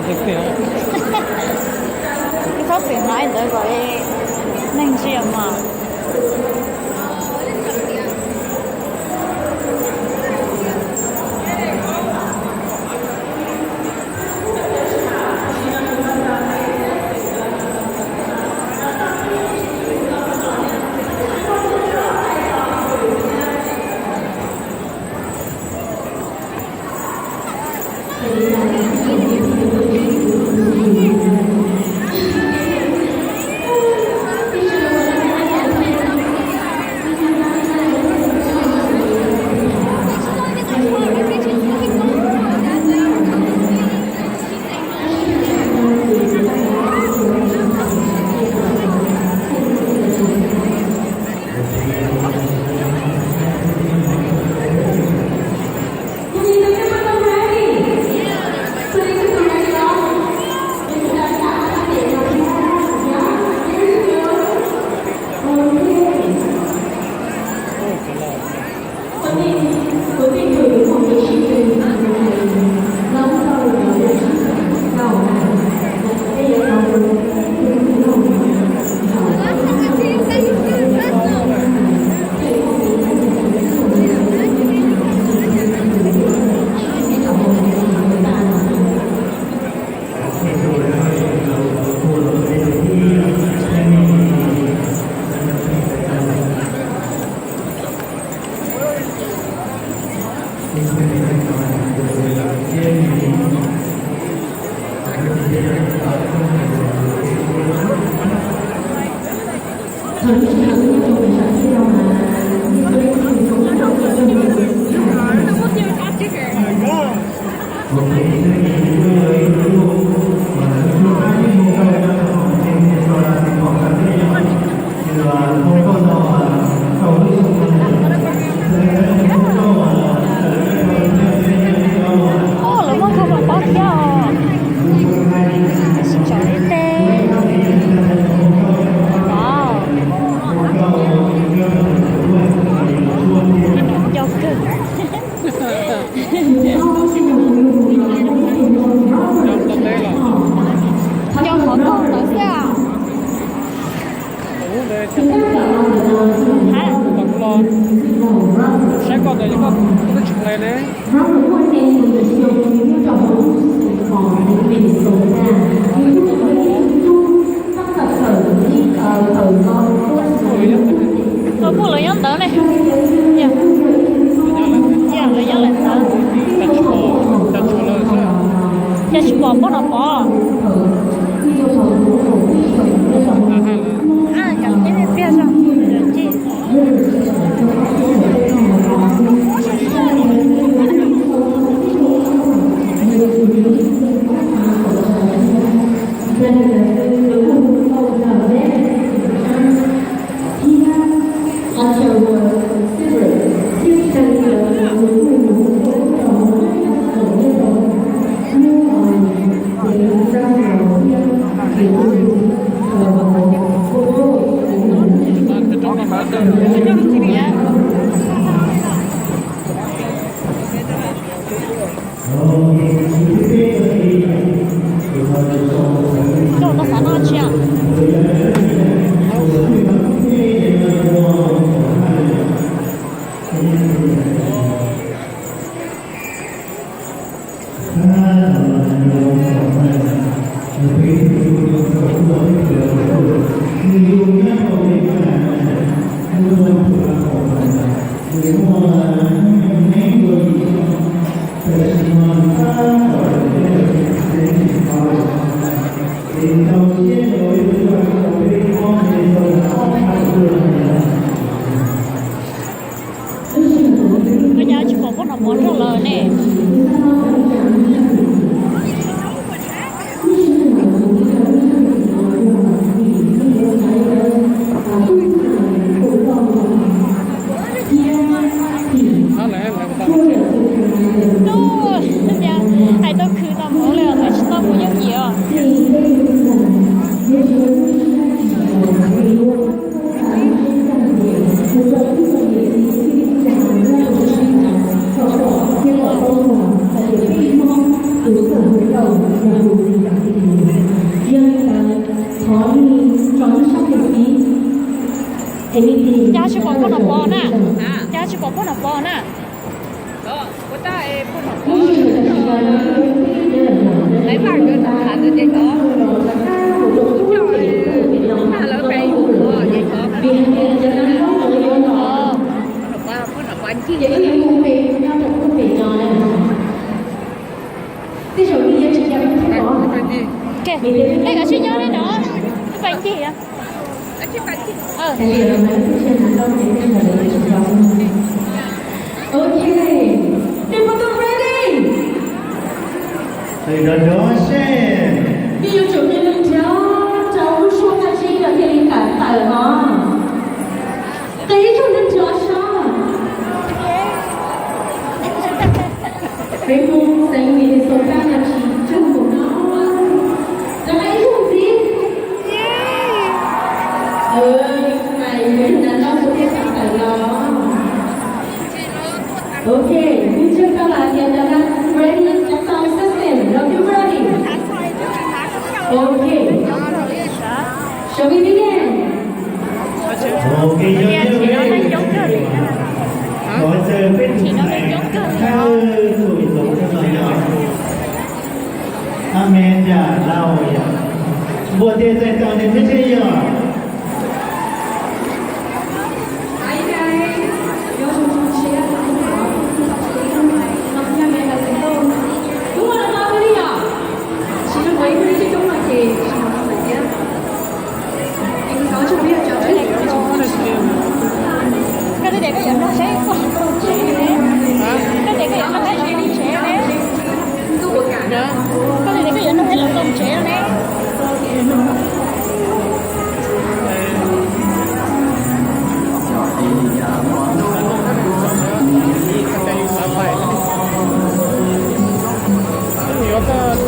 Txhob txwm hnov ntawd kom neeg ntsia mas. Oj, lawv muaj kua muag pob thiab os. Sib tsov ib teg. Wow. Nco kawg. Nco qhov koj ntawd xwb. Saib koj ntawd koj twb tsis hle ne. Ua puj lawv nyob ntawd ne. Cia lawv nyob lawm ntawd. Cas tsis pom pob no pom. Tiag tiag zog. Koj tau xav noj tsi? Koj cas tsis pom pob no pov rau lawm ne? Hais tau khwv tau mus li os, tsis tau mus yooj yim os. Pov na, cas tsis pom poj niam Pov na? Tej zaum nej yuav tsis cia kuv pom. Peb kav tsij nyob li no, peb ncig. Ok, nej puas tau ready? Nej yuav tsum qias neeg nrhiav rau lub suab kab tsib lawm thiaj li kam tawm os. Qias ib zaug neeg nrhiav saib. Peb Hmoob xeev Minnesota no tsis tsaug mus no. Rov qab ib zaug ntxiv. Mas yog nav no kuv thiaj xam tawm los. Ok, kuv ntseeg tau lawm tias nav no ready, sound system los twb ready. Ok, shall we begin? Ok, yog li ntawd, thov caw peb tus ntxhais thawj tug ntxoov no yog Amanda Lauj yom. Npuaj tej txais tos nws thiab seb yog. Koj twb tias koj yuav nrog peb mus tsev ne. Koj tias koj yuav nrog peb mus tsev ne. Koj tias koj yuav nrog peb los mus tsev ne. Yuav koj